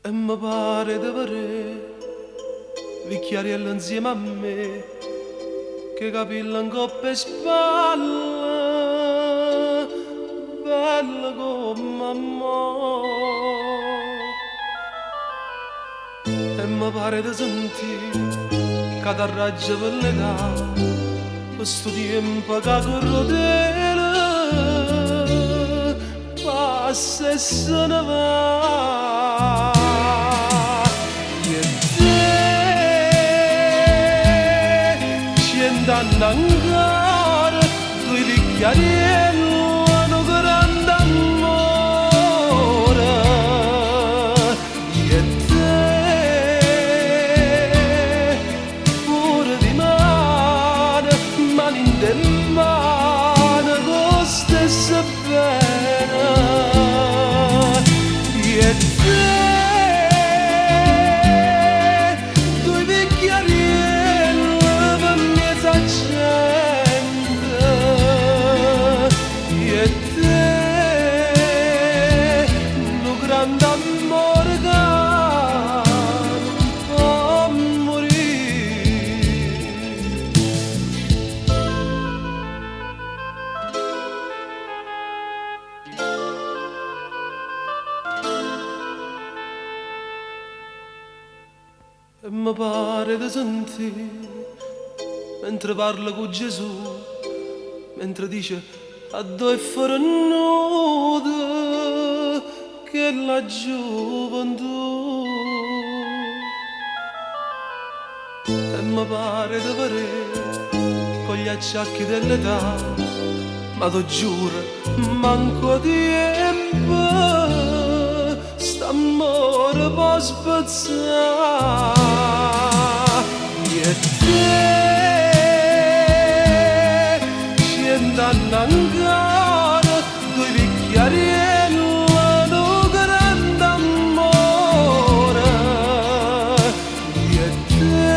E me pare de vedè vicchiariello insieme a me, che capelli 'ncopp' 'e spalle, bello comme a mo. E me pare de sentì ca t'arraggia per l'età, pe sto tiempo ca crudele passa e se ne va. E te cient'anni ancora, dui vicchiarielli, nu grande ammore. E te pure dimane, mano in te mano, con stesso bene. E te dui vicchiarielli pe miezz' 'a gente. E te nu grande ammore che nun po' murì. E me pare de sentì mentre parla con Gesù, mentre dice addò è fernuta chella gioventù. E me pare de vedè con gli acciacchi dell'età, ma t'ho giuro, manco tempo, st'amore può spezzare. E te cient'anni ancora, dui vicchiarielli, nu grande amore. E te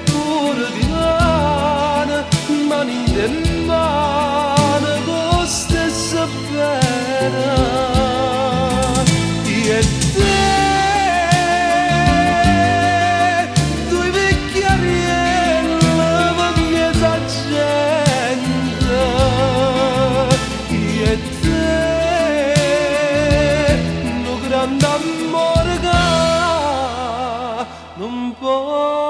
pure dimane, mano in te mano, con stesso bene. E te dui vicchiarielli pe miezz' 'a gente. E te nu grande ammore che nun po'